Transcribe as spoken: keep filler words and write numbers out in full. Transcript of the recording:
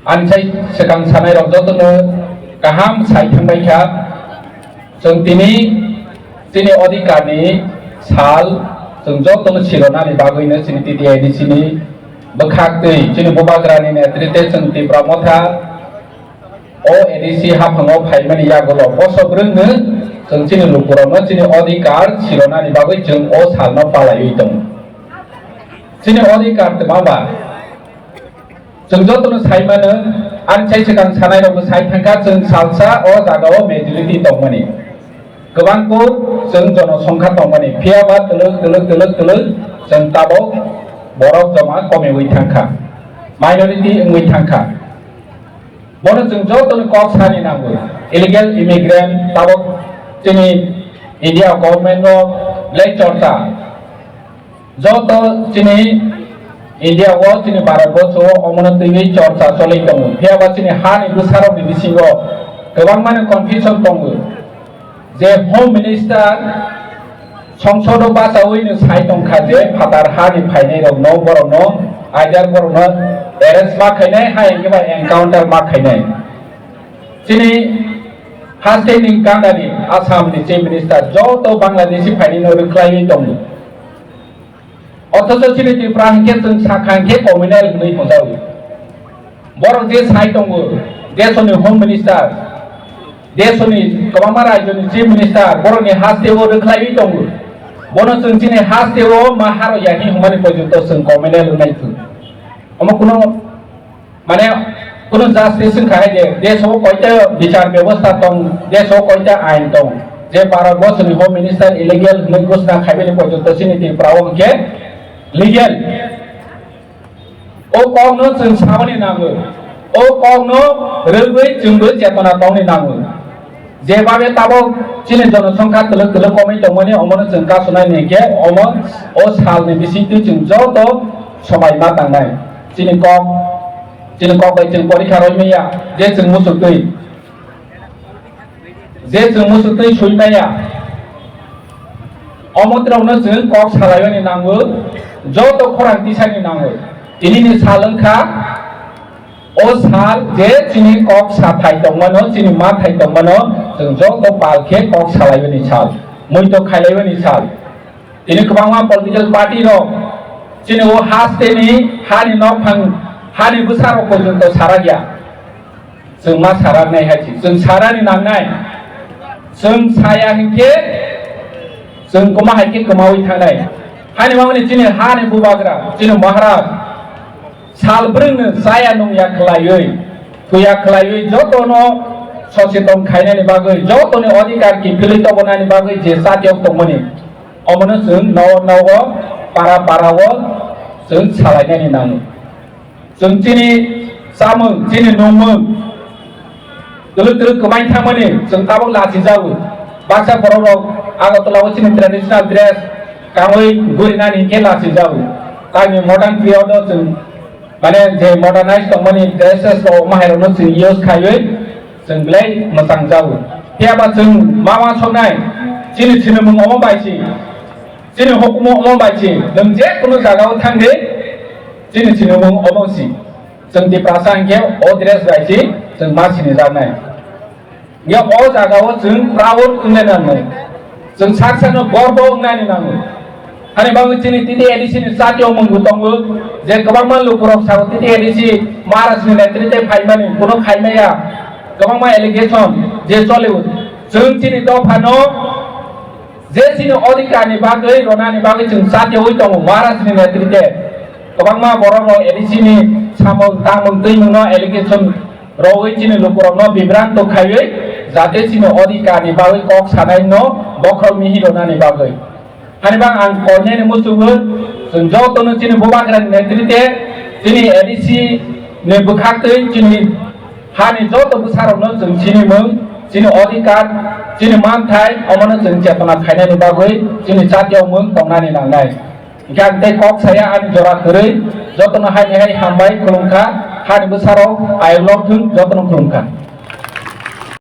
Ani sai swkang sanairok jotono kaham sai thangbai kha. Chwng tini chini odhikarni sal chwng jotono sironani bagwino chini T T A D C ni bwkhak twi chini Bubagrani netrite chwng Tipra Motha o A D C haphango phaimani yagulo boso bwrwngno chwng chini lukurokno chini odhikar sironani bagwi chwng o salno palaiwi tongo. Chini odhikar twma ba? Chwng jotono sai mano, ani sai swkang sanairokbo sai thangkha, chwng salsa o jagao majority tongmani. Kwbang kuk chwng jonosongkha tongmani, phiya ba twlwk, twlwk, twlwk, twlwk chwng tabok borok joma komiwi thangkha, minority wngwi thangkha. Bono chwng jotono kok sani nango. Illegal immigrant tabok chini India government no belai chorcha. Joto chini India o, chini Bharat borso o omono twiwi chorcha choli tongo. Phiya ba chini hani bwsarokni bisingo kwbangmani confusion tongo. Je Home Minister songsodo bachawi no sai tongkha je phatar hani phainai rokno, borokno, either borokno arrest ma khainai, hai hwnkhe ba encounter ma khainai. Chini haste ni gandani Assam ni Chief Minister joto Bangladeshi phainai no rwkhlaiwi tongo. Othocho chini Tripura hwnkhe chwng sakha hwnkhe communal hwnwi hwnjago. Borok je sai tongo, desoni Home Minister, desoni kwbangma rajyoni Chief Minister, borokni hasteo rwkhlaiwi tongo. Bono chwng chini hasteo ma haro ya hwnmani porjonto chwng communal wngnai thung. Omo kuno Mane, kunu justice wngkha hai je, desh o koita bichar bebosta tong, desh o koita ain tong, je Bharat borsoni Home Minister illegal hwnwi ghosna khaibani porjonto chini Tripura o hwnkhe legal. O kokno chwng samani nango, o kokno rwgwi chwngbo chetona tongni nango. Jebabe tabok chini jonosongkha twlwk twlwk komwi tongmani, omono chwng kasonai hwnkhe omo o salni bisingtwi chwng joto somai ma tangnai. Chini kok, chini kok bai chwng porikha roi maya, je chwng muchuk twi, je chwng muchuk twi sui maya, omo twrokno chwng kok salaimani nango, joto khorang tisani nango. Tinini sal wngkha, o sal je chini kok sathai tongmano, chini mathai tongmano, chwng joto pal khe kok salaimani sal, muito khailaimani sal. Tini kwbangma political party rok chini o hasteni hani nokphang, hani bwsarok porjonto sarakya. Chwng ma saraknai hai se, chwng sarani nangnai. Chwng saya hinkhe chwng kwma hai khe kwmawi thangnai. Hani mamani chini hani bubagra, chini Maharaj, sal bwrwngno chaya nungya khwlaiwi, thuya khwlaiwi jotono socheton khainani bagwi, jotoni odhikar kiphilwi tobonani bagwi je chatiok tongmani, omono chwng nogo nogo, para para o chwng salainani nango. Chwng chini chamung, chini nungmung, twlwk twlwk kwmain thangmani chwng tabuk lachijago. Baksa borok rok Agartala o chini traditional dress kanwi gurinani hinkhe lachijago. Tamni modern period o chwng, mane, je modernized tongmani dresses rok, mahairokno chwng use khaiwi chwng belai mwchang jago. Phiya ba chwng ma uansuknai, chini sinimung omo bai si, chini hukumu omo bai si, nwng je kunu jagao thang di, chini sinimung omo si. Chwng Tiprasa hinkhe o dress bai si chwng ma sinijaknai. Hinkhe o jagao chwng proud wngnai nango. Chwng sak sakno gorbo wngnani nango. Ani bagwi chini T T A D C ni chati o mungbo tongo, je kwbangma lukurok sao T T A D C Maharaj ni netrite phaimani, bono khaimaya kwbangma allegation je choliu. Chwng chini dophano je chini odhikar ni bagwi, ronani bagwi chwng chatiwi tongo Maharaj ni netrite. Kwbangma borok rok A D C ni samung tangmung twimung no allegation rogwi chini lukurokno bibranto khaiwi, jate chini odhikar ni bagwi kok sanai no bokhorok mihi ronani bagwi. Hani bang ang koinai ni muchungo, chwng jotono chini bubagra ni netrite, chini A D C ni bwkhak twi chini hani joto bwsarokno chwng chini mung, chini odhikar, chini manthai, omono chwng chetona khainani bagwi chini chatiyo mung tongnani nangnai. Hinkhe ang tei kok saya ani jora kwrwi, jotono haini hai hambai khulumkha, hani bwsarok ayuk lok thung, jotono khulumkha.